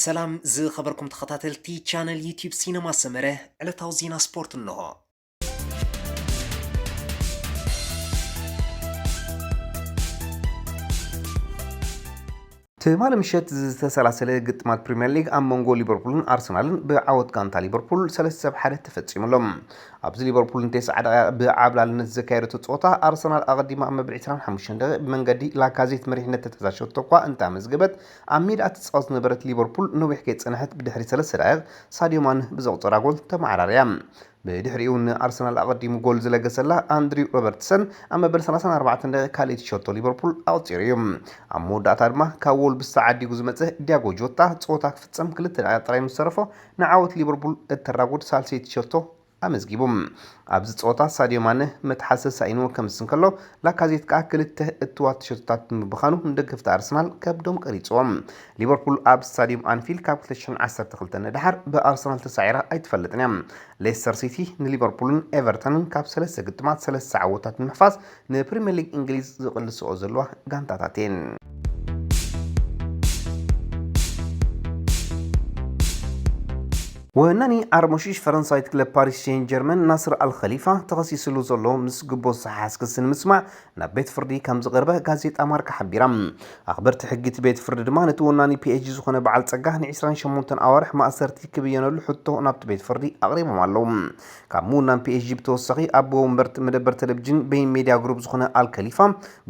ሰላም ዝኸበርኩም ተኸታተልቲ ቻነል ዩቲዩብ ሲነማ ሰመረ፣ ዕለታዊ ዜና ስፖርት እንሆ። ትማሊ ምሸት ዝተሰላሰለ ግጥማት ፕሪምየር ሊግ ኣብ መንጎ ሊቨርፑልን ኣርሰናልን ብዓወት ጋንታ ሊቨርፑል ሰለስተ ብ ሓደ ተፈጺሙ ኣሎ። ኣብዚ ሊቨርፑል ንተስዓ ደቂቕ ብዓብላልነት ዘካየደቶ ጸወታ፣ ኣርሰናል ኣቐዲማ ኣብ መበል ዕስራን ሓሙሽተን ደቂቕ ብመንገዲ ላካዜት መሪሕነት ተተዛሸቶ እኳ እንተኣመዝገበት፣ ኣብ ሜዳ ትጻወት ዝነበረት ሊቨርፑል ነዊሕ ከይጸንሐት ብድሕሪ ሰለስተ ደቂቕ ሳድዮ ማነ ብዘቑጸራ ጎል ተመዓራርያ። ብድሕሪኡ ንኣርሰናል ኣቐዲሙ ጎል ዝለገሰላ ኣንድሪው ሮበርትሰን ኣብ መበል ሰላሳን ኣርባዕተን ደቂቕ ካልኣይቲ ሸቶ ሊቨርፑል ኣቑጺሩ እዩ። ኣብ መወዳእታ ድማ ካብ ወልብስ ተዓዲጉ ዝመጸ ዲያጎ ጆታ ጸወታ ክፍጸም ክልተ ደቂቕ ጥራይ ምስ ተረፎ ንዓወት ሊቨርፑል እተራጉድ ሳልሰይቲ ሸቶ ኣመዝጊቡ። ኣብዚ ጸወታ ሳድዮ ማነ መትሓዚ ተሳኢንዎ ከምስን ከሎ፣ ላካዜት ከኣ ክልተ እትዋት ሸቶታት ብምብኻኑ ንደገፍቲ ኣርሰናል ከብዶም ቀሪጽዎም። ሊቨርፑል ኣብ ስታድዩም ኣንፊልድ ካብ ክልተ ሽሕን ዓሰርተ ክልተን ንደሓር ብኣርሰናል ተሳዒራ ኣይትፈልጥን እያ። ሌስተር ሲቲ ንሊቨርፑልን ኤቨርተንን ካብ ሰለስተ ግጥማት ሰለስተ ዓወታት ብምሕፋስ ንፕሪምየር ሊግ እንግሊዝ ዝቕልስኦ ዘለዋ ጋንታታት እየን። ወናኒ ኣርሞሺሽ ፈረንሳዊት ክለብ ፓሪስ ሴን ጀርመን ናስር ኣልኸሊፋ ተኸሲስሉ ዘሎ ምስ ግቦ ዝሰሓሓስ ክሲ ንምስማዕ ናብ ቤት ፍርዲ ከም ዝቐርበ ጋዜጣ ማርካ ሓቢራ። ኣኽበርቲ ሕጊ እቲ ቤት ፍርዲ ድማ ነቲ ወናኒ ፒኤስጂ ዝኾነ በዓል ጸጋ ን ዕስራን ሸሞንተን ኣዋርሕ ማእሰርቲ ክብየነሉ ሕቶ ናብቲ ቤት ፍርዲ ኣቕሪቦም ኣለዉ። ካብ ምውናን ፒኤስጂ ብተወሳኺ ኣቦ ወንበር መደበር ቴሌቪዥን በይን ሜድያ ግሩፕ ዝኾነ ኣልከሊፋ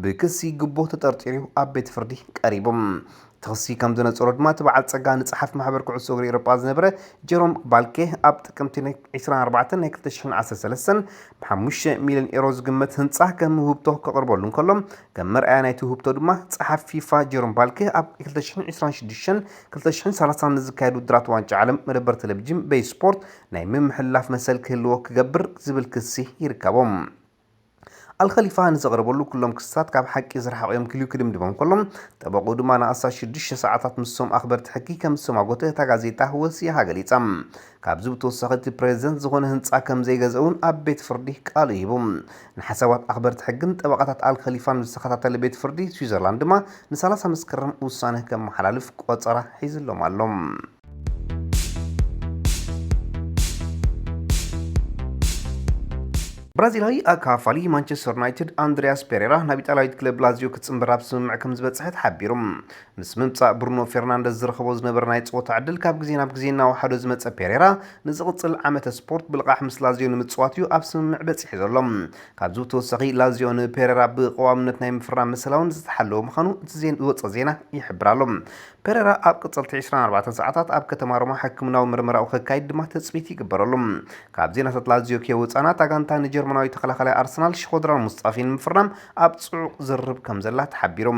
ብክሲ ግቦ ተጠርጢሩ ኣብ ቤት ፍርዲ ቀሪቡ። እቲ ክሲ ከም ዘነጸሮ ድማ እቲ በዓል ጸጋ ንጸሓፊ ማሕበር ኩዕሶ እግሪ ኤውሮጳ ዝነበረ ጀሮም ባልኬ ኣብ ጥቅምቲ ናይ ዕስራን ኣርባዕተን ናይ ክልተ ሽሕን ዓሰርተ ሰለስተን ብሓሙሽተ ሚልዮን ኤሮ ዝግመት ህንጻ ከም ውህብቶ ከቕርበሉ እንከሎ፣ ከም መርኣያ ናይቲ ውህብቶ ድማ ጸሓፊ ፊፋ ጀሮም ባልኬ ኣብ ክልተ ሽሕን ዕስራን ሽዱሽተን ክልተ ሽሕን ሰላሳን ንዝካየድ ውድድራት ዋንጫ ዓለም መደበር ቴሌቪዥን በይ ስፖርት ናይ ምምሕልላፍ መሰል ክህልዎ ክገብር ዝብል ክሲ ይርከቦም። ኣልኸሊፋ ንዘቕረበሉ ኩሎም ክስታት ካብ ሓቂ ዝረሓቑ እዮም ክልዩ ክድምድሞም ከሎም፣ ጠበቑ ድማ ንኣስታት ሽዱሽተ ሰዓታት ምስቶም ኣኽበርቲ ሕጊ ከም ዝሰማጎተ እታ ጋዜጣ ወሲኻ ገሊጻ። ካብዚ ብተወሳኺ እቲ ፕሬዚደንት ዝኾነ ህንጻ ከም ዘይገዝአ እውን ኣብ ቤት ፍርዲ ቃሉ ሂቡ። ንሓሳባት ኣኽበርቲ ሕግን ጠበቓታት ኣልኸሊፋን ዝተኸታተለ ቤት ፍርዲ ስዊዘርላንድ ድማ ንሰላሳ መስከረም ውሳነ ከመሓላልፍ ቆጸራ ሒዝሎም ኣሎ። ብራዚላዊ ኣካፋሊ ማንቸስተር ዩናይትድ ኣንድሪያስ ፔሬራ ናብ ኢጣልያዊት ክለብ ላዚዮ ክጽንበር ኣብ ስምምዕ ከም ዝበጽሐ ተሓቢሩ። ምስ ምምጻእ ብሩኖ ፌርናንደዝ ዝረኸቦ ዝነበረ ናይ ጸወታ ዕድል ካብ ግዜ ናብ ግዜ እናወሓዶ ዝመጸ ፔሬራ፣ ንዝቕጽል ዓመተ ስፖርት ብልቓሕ ምስ ላዚዮ ንምጽዋት እዩ ኣብ ስምምዕ በጺሑ ዘሎ። ካብዚ ብተወሳኺ ላዚዮ ንፔሬራ ብቐዋምነት ናይ ምፍራም ምስላውን ዝተሓለወ ምዃኑ እቲ ዜን-፣ ዝወጸ ዜና ይሕብር ኣሎ። ፔሬራ ኣብ ቀጸልቲ ዕስራን ኣርባዕተን ሰዓታት ኣብ ከተማ ሮማ ሕክምናዊ ምርመራኡ ከካይድ ድማ ትጽቢት ይግበረሉ። ካብ ዜናታት ላዚዮ ከይወጻና፣ እታ ጋንታ ንጀርመናዊ ተኸላኻላይ ኣርሰናል ሽኾድራን ሙስጣፊ ንምፍራም ኣብ ጽዑቕ ዝርርብ ከም ዘላ ተሓቢሩ።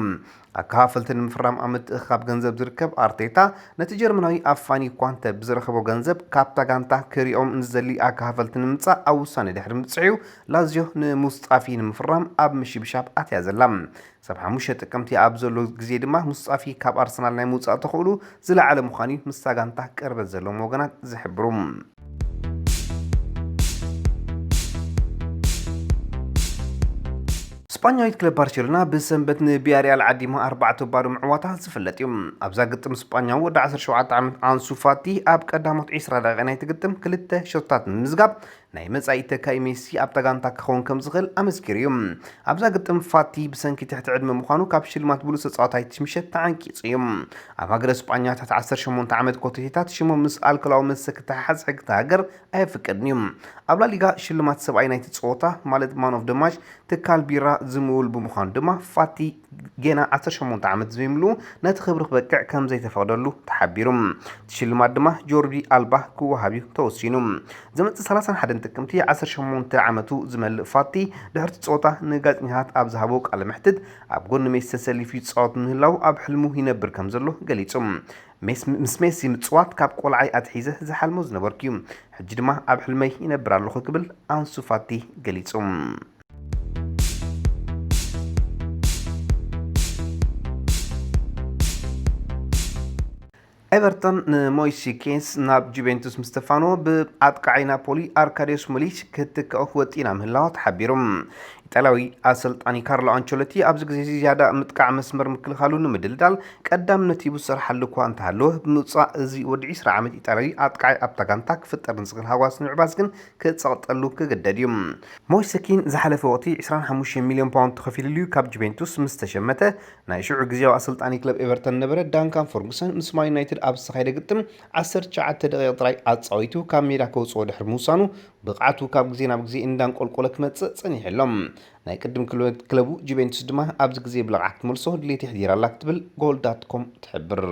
ኣከፋፈልቲ ንምፍራም ኣብ ምትእኽኻብ ገንዘብ ዝርከብ ኣርቴታ፣ ነቲ ጀርመናዊ ኣብ ፋኒ ኳንተ ብዝረኸቦ ገንዘብ ካብታ ጋንታ ክሪኦም ንዝደሊ ኣከፋፈልቲ ንምምጻእ ኣብ ውሳነ ድሕሪ ምብጽሑ፣ ላዚዮ ንሙስጣፊ ንምፍራም ኣብ ምሽብሻብ ኣትያ ዘላ። ክሳብ ሓሙሽተ ጥቅምቲ ኣብ ዘሎ ግዜ ድማ ሙስጣፊ ካብ ኣርሰናል ናይ ምውጻእ ተኽእሉ ዝለዓለ ምዃኑ እዩ ምስታ ጋንታ ቅርበት ዘለዎም ወገናት ዝሕብሩ። ስጳኛዊት ክለብ ባርሴሎና ብሰንበት ንቪያሪያል ዓዲማ ኣርባዕተ ባዶ ምዕዋታ ዝፍለጥ እዩ። ኣብዛ ግጥም ስጳኛዊ ወዲ ዓሰርተ ሸውዓተ ዓመት ኣንሱ ፋቲ ኣብ ቀዳሞት ዕስራ ደቂቃ ናይቲ ግጥም ክልተ ሸቶታት ንምምዝጋብ ናይ መጻኢ ተካኢ ሜሲ ኣብታ ጋንታ ክኸውን ከም ዝኽእል ኣመስኪሩ እዩ። ኣብዛ ግጥም ፋቲ ብሰንኪ ትሕቲ ዕድመ ምዃኑ ካብ ሽልማት ብሉጽ ተጻዋታይ እቲ ምሸት ተዓንቂጹ እዩ። ኣብ ሃገረ ስጳኛ ትሕቲ ዓሰርተ ሸሞንተ ዓመት ኮተቴታት ሽሞም ምስ ኣልኮላዊ መስተ ክተሓሓዝ ሕጊ እታ ሃገር ኣየፍቅድን እዩ። ኣብ ላሊጋ ሽልማት ሰብኣይ ናይቲ ጸወታ ማለት ማን ኦፍ ደ ማች ትካል ቢራ ዝምውል ብምዃኑ ድማ ፋቲ ጌና ዓሰርተ ሸሞንተ ዓመት ዘይምልኡ ነቲ ክብሪ ክበቅዕ ከም ዘይተፈቕደሉ ተሓቢሩ። እቲ ሽልማት ድማ ጆርዲ ኣልባ ክወሃብ እዩ ተወሲኑ። ዝመጽእ ሰላሳን ሓደን ጥቅምቲ ዓሰርተ ሸሞንተ ዓመቱ ዝመልእ ፋቲ ድሕርቲ ጸወታ ንጋዜጠኛታት ኣብ ዝሃቦ ቃለ መሕትት ኣብ ጎኒ ሜሲ ተሰሊፉ ይጻወት ምህላው ኣብ ሕልሙ ይነብር ከም ዘሎ ገሊጹ። ሜስ-፣ ምስ ሜሲ ምጽዋት ካብ ቆልዓይ ኣትሒዘ ዝሓልሞ ዝነበርኩ እዩ። ሕጂ ድማ ኣብ ሕልመይ ይነብር ኣለኹ ክብል ኣንሱ ፋቲ ገሊጹ። ኤቨርተን ንሞይሲ ኬንስ ናብ ጁቬንቱስ ምስ ተፋነወ፣ ብኣጥቃዓይ ናፖሊ ኣርካድዮስ ሞሊሽ ክትክኦ ወጢና ምህላዋ ተሓቢሩ። ኢጣልያዊ ኣሰልጣኒ ካርሎ ኣንቸሎቲ ኣብዚ ግዜ እዚ ዝያዳ ምጥቃዕ መስመር ምክልኻሉ ንምድልዳል ቀዳምነት ሂቡ ዝሰርሓሉ እኳ እንተሃለወ፣ ብምውጻእ እዚ ወዲ ዕስራ ዓመት ኢጣልያዊ ኣጥቃዓይ ኣብታ ጋንታ ክፍጠር ንዝኽእል ሃዋስ ንምዕባስ ግን ክጸቕጠሉ ክግደድ እዩ። ሞይሰ ኪን ዝሓለፈ ወቕቲ ዕስራን ሓሙሽተን ሚልዮን ፓውንድ ተኸፊሉሉ እዩ ካብ ጁቬንቱስ ምስ ተሸመተ፣ ናይ ሽዑ ግዜያዊ ኣሰልጣኒ ክለብ ኤቨርተን ነበረ ዳንካን ፈርጉሰን ምስ ማን ዩናይትድ ኣብ ዝተኻየደ ግጥም ዓሰርተ ትሽዓተ ደቂቕ ጥራይ ኣጻዊቱ ካብ ሜዳ ከውጽኦ ድሕሪ ምውሳኑ፣ ብቕዓቱ ካብ ግዜ ናብ ግዜ እንዳንቆልቆለ ክመጽእ ጸኒሑ ኣሎ። ናይ ቅድም ክለቡ ጁቬንቱስ ድማ ኣብዚ ግዜ ብልቕዓ ክትመልሶ ድሌት የሕዲራ ኣላ ክትብል ጎል ዳት ኮም ትሕብር።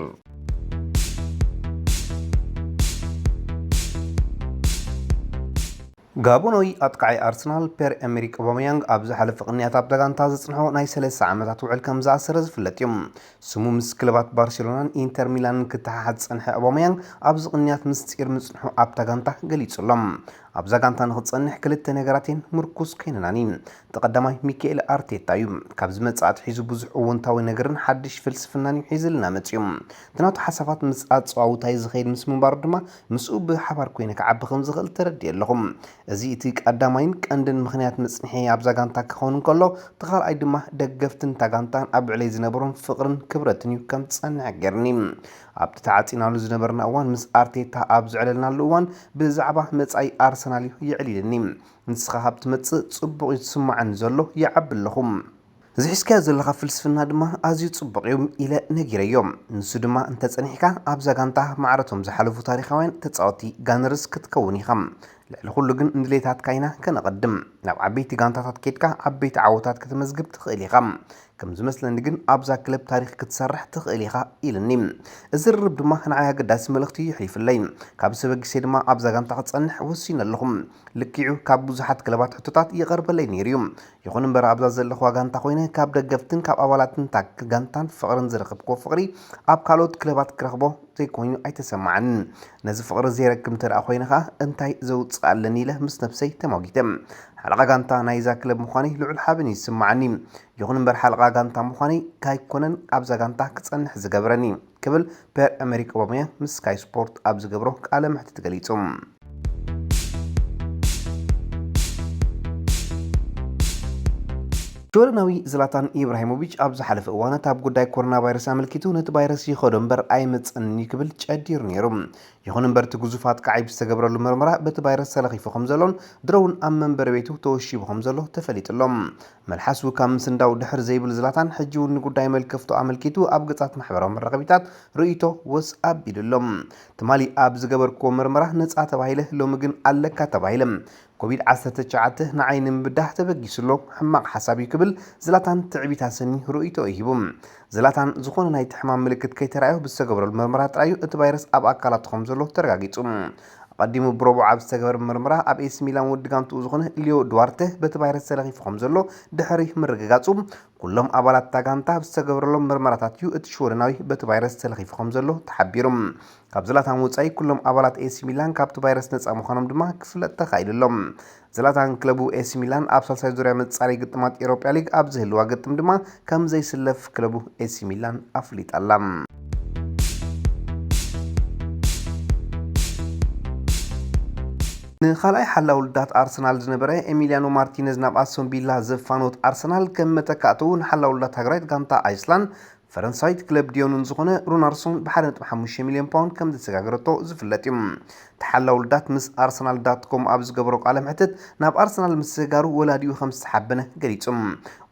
ጋቦናዊ ኣጥቃዓይ ኣርሰናል ፔር ኤመሪክ ኦባመያንግ ኣብ ዝሓለፈ ቅንያት ኣብታ ጋንታ ዘጽንሖ ናይ ሰለስተ ዓመታት ውዕል ከም ዝኣሰረ ዝፍለጥ እዩ። ስሙ ምስ ክለባት ባርሴሎናን ኢንተር ሚላንን ክተሓሓዝ ዝጸንሐ ኦባመያንግ ኣብዚ ቅንያት ምስጢር ምጽንሑ ኣብታ ጋንታ ገሊጹ ኣሎ። ኣብዛ ጋንታ ንኽትጸንሕ ክልተ ነገራት እየን ምርኩስ ኮይነናኒ። እቲ ቀዳማይ ሚካኤል ኣርቴታ እዩ። ካብ ዝመጽእ ኣትሒዙ ብዙሕ እወንታዊ ነገርን ሓድሽ ፍልስፍናን እዩ ሒዝልና መጺኡ። እቲ ናቱ ሓሳባት ምስ ኣጸዋውታይ ዝኸይድ ምስ ምንባሩ ድማ ምስኡ ብሓባር ኮይነ ክዓቢ ከም ዝኽእል ተረዲኤ ኣለኹ። እዚ እቲ ቀዳማይን ቀንድን ምኽንያት ምጽንሐይ ኣብዛ ጋንታ ክኸውን እንከሎ፣ እቲ ካልኣይ ድማ ደገፍትን እታ ጋንታን ኣብ ልዕለይ ዝነበሮም ፍቕርን ክብረትን እዩ ከም ዝጸንሕ ገይርኒ። ኣብቲ ተዓጺናሉ ዝነበርና እዋን ምስ ኣርቴታ ኣብ ዘዕለልናሉ እዋን ብዛዕባ መጻኢ ኣርሰናል እዩ የዕሊልኒ። ንስኻ ካብ ትመጽእ ጽቡቕ እዩ ዝስምዓኒ ዘሎ፣ ይዓቢ ኣለኹ። እዚ ሒዝካዮ ዘለኻ ፍልስፍና ድማ ኣዝዩ ጽቡቕ እዩ ኢለ ነጊረዮ። ንሱ ድማ እንተጸኒሕካ ኣብዛ ጋንታ ማዕረቶም ዝሓለፉ ታሪኻውያን ተጻወቲ ጋነርስ ክትከውን ኢኻ። ልዕሊ ኩሉ ግን ንድሌታትካ ኢና ከነቐድም። ናብ ዓበይቲ ጋንታታት ኬድካ ዓበይቲ ዓወታት ከተመዝግብ ትኽእል ኢኻ። ከም ዝመስለኒ ግን ኣብዛ ክለብ ታሪኽ ክትሰርሕ ትኽእል ኢኻ ኢልኒ። እዚ ርርብ ድማ ንዓይ ኣገዳሲ መልእኽቲ እዩ የሕሊፍለይ። ካብ ሰበጊሰ ድማ ኣብዛ ጋንታ ክጸንሕ ወሲነ ኣለኹ። ልክዑ ካብ ብዙሓት ክለባት ሕቶታት ይቐርበለይ ነይሩ እዩ። ይኹን እምበር ኣብዛ ዘለኹዋ ጋንታ ኮይነ ካብ ደገፍትን ካብ ኣባላትን ታክ-፣ ጋንታን ፍቕርን ዝረኸብክዎ ፍቕሪ ኣብ ካልኦት ክለባት ክረኽቦ ዘይኮይኑ ኣይተሰማዓንን። ነዚ ፍቕሪ ዘይረክብ እንተ ደኣ ኮይነ ኸኣ እንታይ ዘውጽእ ኣለኒ ኢለ ምስ ነብሰይ ተማጒተ። ሓለቓ ጋንታ ናይዛ ክለብ ምዃነይ ልዑል ሓበን እዩ ዝስምዓኒ። ይኹን እምበር ሓለቓ ጋንታ ምዃነይ ካይኮነን ኣብዛ ጋንታ ክጸንሕ ዝገብረኒ ክብል ፔር ኤመሪክ ኦባመያንግ ምስ ስካይ ስፖርት ኣብ ዝገብሮ ቃለ መሕትት ገሊጹ። ሽወደናዊ ዝላታን ኢብራሂሞቪች ኣብ ዝሓለፈ እዋናት ኣብ ጉዳይ ኮሮና ቫይረስ ኣመልኪቱ ነቲ ቫይረስ ይኸዶ እምበር ኣይመጽእን እዩ ክብል ጨዲሩ ነይሩ። ይኹን እምበር እቲ ግዙፍ ኣጥቃዓይ ብዝተገበረሉ መርመራ በቲ ቫይረስ ተለኺፉ ከም ዘሎን ድሮ እውን ኣብ መንበሪ ቤቱ ተወሺቡ ከም ዘሎ ተፈሊጡ ኣሎ። መልሓሱ ካብ ምስንዳው ድሕር ዘይብል ዝላታን ሕጂ እውን ንጉዳይ መልከፍቱ ኣመልኪቱ ኣብ ገጻት ማሕበራዊ መራኸቢታት ርእይቶ ወስ ኣቢሉ ኣሎ። ትማሊ ኣብ ዝገበርክዎ መርመራ ነጻ ተባሂለ፣ ሎሚ ግን ኣለካ ተባሂለ። ኮቪድ ዓሰርተ ትሽዓተ ንዓይ ንምብዳህ ተበጊሱ ኣሎ፣ ሕማቕ ሓሳብ እዩ ክብል ዝላታን ትዕቢት ኣሰንዩ ርእይቶ እዩ ሂቡ። ዝላታን ዝኾነ ናይቲ ሕማም ምልክት ከይተራእዮ ብዝተገብረሉ መርመራ ጥራይ እዩ እቲ ቫይረስ ኣብ ኣካላቱ ከም ዘሎ ተረጋጊጹ። ኣቐዲሙ ብረቡዕ ኣብ ዝተገበረ መርመራ ኣብ ኤሲ ሚላን ወዲ ጋንትኡ ዝኾነ ሊዮ ዱዋርተ በቲ ቫይረስ ተለኺፉ ከም ዘሎ ድሕሪ ምርግጋጹ፣ ኩሎም ኣባላት እታ ጋንታ ኣብ ዝተገበረሎም መርመራታት እዩ እቲ ሽወደናዊ በቲ ቫይረስ ተለኺፉ ከም ዘሎ ተሓቢሩ። ካብ ዝላታን ወጻኢ ኩሎም ኣባላት ኤሲ ሚላን ካብቲ ቫይረስ ነጻ ምዃኖም ድማ ክፍለጥ ተኻኢሉ ኣሎ። ዝላታን ክለቡ ኤሲ ሚላን ኣብ ሳልሳይ ዙርያ መጻረዪ ግጥማት ኤሮጳ ሊግ ኣብ ዝህልዋ ግጥም ድማ ከም ዘይስለፍ ክለቡ ኤሲ ሚላን ኣፍሊጣ ኣላ። ንኻልኣይ ሓላው ልዳት ኣርሰናል ዝነበረ ኤሚሊያኖ ማርቲነዝ ናብ ኣስቶን ቪላ ዘፋነወት ኣርሰናል ከም መተካእትኡ ንሓላው ልዳት ሃገራዊት ጋንታ ኣይስላንድ ፈረንሳዊት ክለብ ዲዮኑን ዝኾነ ሩናርሶን ብ ሓደ ነጥቢ ሓሙሽተ ሚልዮን ፓውንድ ከም ዘሰጋገረቶ ዝፍለጥ እዩ። ተሓላው ልዳት ምስ ኣርሰናል ዳት ኮም ኣብ ዝገበሮ ቃለ መሕትት ናብ ኣርሰናል ምስግጋሩ ወላዲኡ ከም ዝተሓበነ ገሊጹ።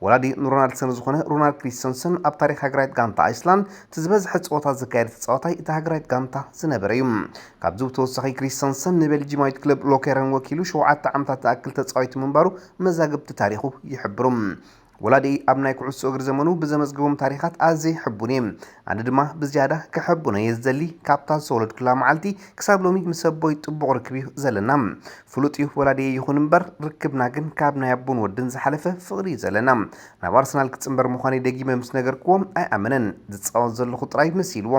ወላዲ ንሮናልድሰን ዝኾነ ሮናልድ ክሪስተንሰን ኣብ ታሪኽ ሃገራዊት ጋንታ ኣይስላንድ እቲ ዝበዝሐ ጸወታ ዘካየደ ተጻዋታይ እታ ሃገራዊት ጋንታ ዝነበረ እዩ። ካብዚ ብተወሳኺ ክሪስተንሰን ንቤልጂማዊት ክለብ ሎከረን ወኪሉ ሸውዓተ ዓመታት ዝኣክል ተጻዊቱ ምንባሩ መዛግብቲ ታሪኹ ይሕብሩ። ወላዲይ ኣብ ናይ ኩዕሶ እግሪ ዘመኑ ብዘመዝግቦም ታሪኻት ኣዝየ ሕቡን እየ። ኣነ ድማ ብዝያዳ ከሐቡኖ እየ ዝደሊ። ካብታ ዝተወለድኩላ መዓልቲ ክሳብ ሎሚ ምስ ኣቦይ ጥቡቕ ርክብ እዩ ዘለና። ፍሉጥ እዩ ወላዲየ ይኹን እምበር ርክብና ግን ካብ ናይ ኣቦን ወድን ዝሓለፈ ፍቕሪ እዩ ዘለና። ናብ ኣርሰናል ክጽንበር ምዃነይ ደጊመ ምስ ነገርክዎ ኣይኣመነን። ዝጻወት ዘለኹ ጥራይ መሲልዎ።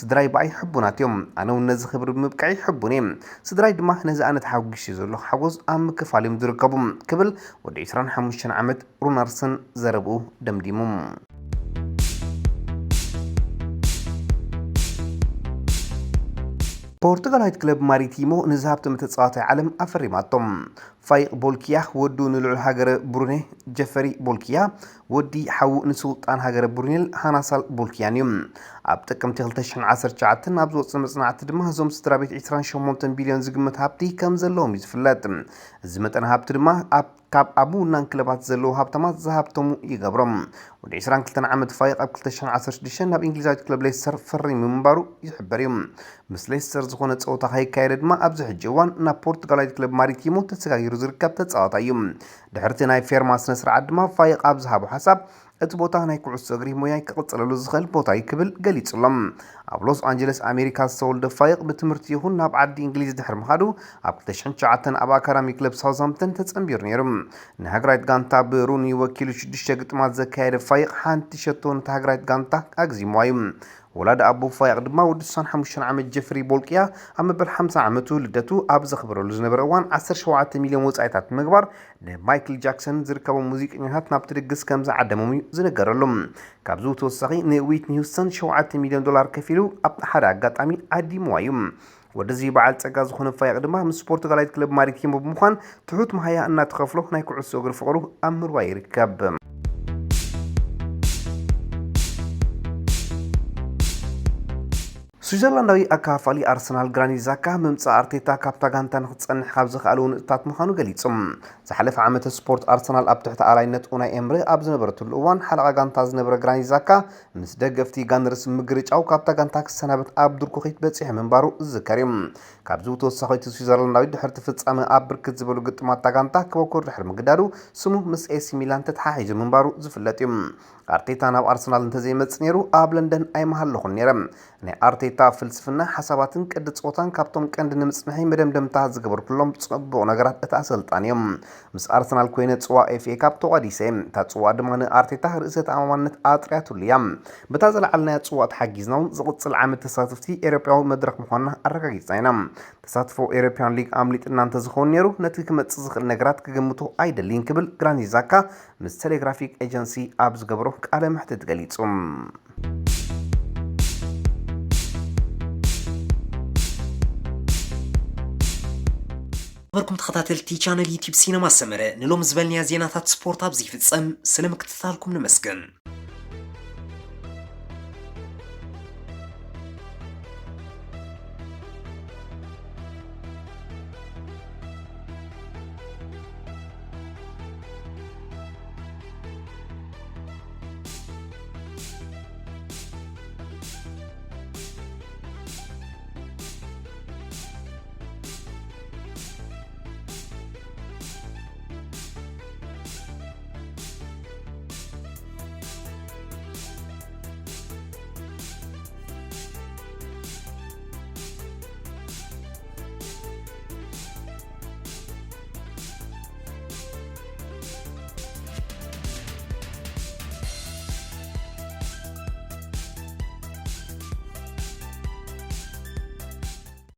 ስድራይ ብኣይ ሕቡናት እዮም። ኣነ እውን ነዚ ክብሪ ብምብቅዐይ ሕቡን እየ። ስድራይ ድማ ነዚ ኣነ ተሓጒሰ ዘለኹ ሓጎስ ኣብ ምክፋል እዮም ዝርከቡ ክብል ወዲ ዕስራን ሓሙሽተን ዓመት ሩናርሰን ዘረብኡ ደምዲሙ። ፖርቱጋላዊት ክለብ ማሪቲሞ ንዝሃብተመ ተጻዋታይ ዓለም ኣፈሪማቶም። ፋይቕ ቦልኪያ ወዱ ንልዑል ሃገረ ብሩኔ ጀፈሪ ቦልኪያ፣ ወዲ ሓዉ ንሱልጣን ሃገረ ብሩኔል ሃናሳል ቦልኪያን እዩ። ኣብ ጥቅምቲ ክልተ ሽሕን ዓሰርተ ትሽዓተን ኣብ ዝወፅእ መፅናዕቲ ድማ እዞም ስድራ ቤት ዕስራን ሸሞንተን ቢልዮን ዝግመት ሃብቲ ከም ዘለዎም እዩ ዝፍለጥ። እዚ መጠን ሃብቲ ድማ ኣብ ካብ ኣቡናን ክለባት ዘለዉ ሃብታማት ዝሃብተሙ ይገብሮም። ወዲ ዕስራን ክልተን ዓመት ፋይቕ ኣብ ክልተ ሽሕን ዓሰርተ ሽዱሽተን ናብ እንግሊዛዊት ክለብ ሌስተር ፈሪሙ ምንባሩ ይሕበር እዩ። ምስ ሌስተር ዝኾነ ፀወታ ከይካየደ ድማ ኣብዚ ሕጂ እዋን ናብ ፖርቱጋላዊት ክለብ ማሪቲሞ ተሰጋጊሩ ዝርከብ ተፃዋታይ እዩ። ድሕርቲ ናይ ፌርማ ስነ ስርዓት ድማ ፋይቕ ኣብ ዝሃቦ ሓሳብ እቲ ቦታ ናይ ኩዕሶ እግሪ ሞያይ ክቕፅለሉ ዝኽእል ቦታ እዩ ክብል ገሊጹሎም። ኣብ ሎስ ኣንጀለስ ኣሜሪካ ዝተወልደ ፋይቕ ብትምህርቲ ይኹን ናብ ዓዲ እንግሊዝ ድሕሪ ምኻዱ ኣብ ክልተ ሽሕን ትሽዓተን ኣብ ኣካዳሚ ክለብ ሳውዝሃምፕተን ተጸንቢሩ ነይሩ። ንሃገራዊት ጋንታ ብሩኒ ወኪሉ ሽዱሽተ ግጥማት ዘካየደ ፋይቕ ሓንቲ ሸቶ ነታ ሃገራዊት ጋንታ ኣግዚምዋ እዩ። ወላዲ ኣቦ ፋይቕ ድማ ወዲ ስሳን ሓሙሽተን ዓመት ጀፍሪ ቦልቅያ ኣብ መበል ሓምሳ ዓመቱ ልደቱ ኣብ ዘኽበረሉ ዝነበረ እዋን ዓሰርተ ሸውዓተ ሚልዮን ወጻኢታት ብምግባር ንማይክል ጃክሰን ዝርከቦም ሙዚቀኛታት ናብቲ ድግስ ከም ዝዓደሞም እዩ ዝነገረሉ። ካብዚ ተወሳኺ ንዊትኒ ሂውስተን ሸውዓተ ሚልዮን ዶላር ከፊሉ ኣብ ሓደ ኣጋጣሚ ዓዲምዋ እዩ። ወደዚ በዓል ጸጋ ዝኾነ ፋይቕ ድማ ምስ ፖርቱጋላዊት ክለብ ማሪቲሞ ብምዃን ትሑት መሃያ እናተኸፍሎ ናይ ኩዕሶ እግሪ ፍቕሩ ኣብ ምርዋይ ይርከብ። ስዊዘርላንዳዊ ኣካፋሊ ኣርሰናል ግራኒት ዛካ ምምጻእ ኣርቴታ ካብታ ጋንታ ንክትጸንሕ ካብ ዘኽኣሉ ንጥብታት ምዃኑ ገሊጹ። ዝሓለፈ ዓመተ ስፖርት ኣርሰናል ኣብ ትሕቲ ኣላይነት ኡናይ ኤምሪ ኣብ ዝነበረትሉ እዋን ሓለቓ ጋንታ ዝነበረ ግራኒት ዛካ ምስ ደገፍቲ ጋነርስ ምግርጫው ካብታ ጋንታ ክሰናበት ኣብ ድርኩኺት በጺሑ ምንባሩ ዝዝከር እዩ። ካብዚ ተወሳኺ እቲ ስዊዘርላንዳዊ ድሕርቲ ፍጻመ ኣብ ብርክት ዝበሉ ግጥማት እታ ጋንታ ክበኩር ድሕሪ ምግዳዱ ስሙ ምስ ኤሲ ሚላን ተተሓሒዙ ምንባሩ ዝፍለጥ እዩ። ኣርቴታ ናብ ኣርሰናል እንተዘይመጽእ ነይሩ ኣብ ለንደን ኣይምሃለኹን ነይረ። ናይ ኣርቴታ ፍልስፍና፣ ሓሳባትን ቅዲ ጸወታን ካብቶም ቀንዲ ንምጽንሐይ መደምደምታ ዝገበርኩሎም ጽቡቕ ነገራት እቲ ኣሰልጣኒ እዮም። ምስ ኣርሰናል ኮይነ ጽዋ ኤፍ ኤ ካፕ ተቋዲሰ እየ። እታ ጽዋ ድማ ንኣርቴታ ርእሰ ተኣማማንነት ኣጥርያትሉ እያ። በታ ዝለዓልናያ ጽዋ ተሓጊዝና እውን ዝቕጽል ዓመት ተሳተፍቲ ኤውሮጳዊ መድረኽ ምዃንና ኣረጋጊጽና ኢና። ተሳትፎ ኤውሮፓያን ሊግ ኣምሊጥና እንተዝኸውን ነይሩ ነቲ ክመጽእ ዝኽእል ነገራት ክግምቶ ኣይደልይን ክብል ግራኒት ዛካ ምስ ቴሌግራፊክ ኤጀንሲ ኣብ ዝገበሮ ቃለ መሕትት ገሊጹ። ነበርኩም ተኸታተልቲ ቻነል ዩቲዩብ ሲነማ ሰመረ፣ ንሎም ዝበልንያ ዜናታት ስፖርት ኣብዚ ይፍጸም። ስለ ምክትታልኩም ነመስግን።